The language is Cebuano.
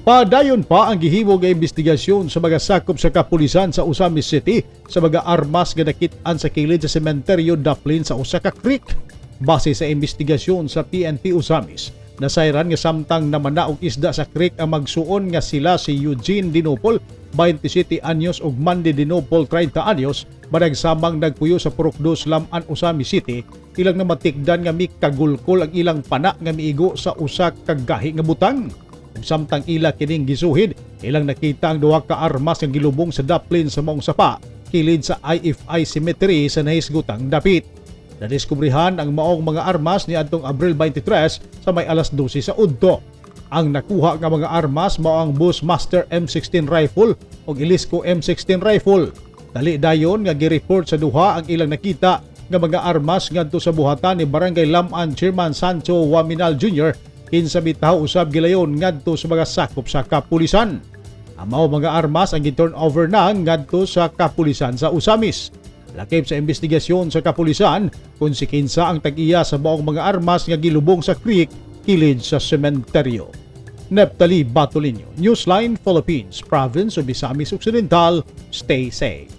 Padayon pa ang gihimo nga investigasyon sa mga sakop sa kapulisan sa Ozamiz City sa mga armas nga nakit-an sa kilid sa sementeryo daplin sa usa ka creek. Base sa investigasyon sa PNP Ozamiz, nasayran nga samtang namana og isda sa creek ang magsuon nga sila si Eugene Dinopol, 27 anyos, ug Mandy Dinopol, 30 anyos, managsamang nagpuyo sa Purok Dos, Lam-an, Ozamiz City, ilang namatikdan nga mikagulkol ang ilang pana nga miigo sa usa ka gahi nga butang. Ug samtang ila kining gisuhid, ilang nakita ang duha ka armas nga gilubong sa daplin sa maong sapa, kilid sa IFI Cemetery sa nahisgutang dapit. Nadiskubrehan ang maong mga armas ni adtong Abril 23 sa may alas 12 sa udto. Ang nakuha nga mga armas mao ang Bushmaster M16 rifle ug Ilisco M16 rifle. Dali dayon nga gi-report sa duha ang ilang nakita nga mga armas ngadto sa buhatan ni Barangay Lam-an Chairman Sancho Waminal Jr., kinsa bitaw usab gilayon ngadto sa mga sakop sa kapulisan. Ang mao mga armas ang gi-turn over na ngadto sa kapulisan sa Ozamiz. Lakip sa investigasyon sa kapulisan kung si kinsa ang tag-iya sa maong mga armas nga gilubong sa creek kilid sa sementeryo. Neptali Batolinio, Newsline Philippines, Province of Misamis Occidental. Stay safe.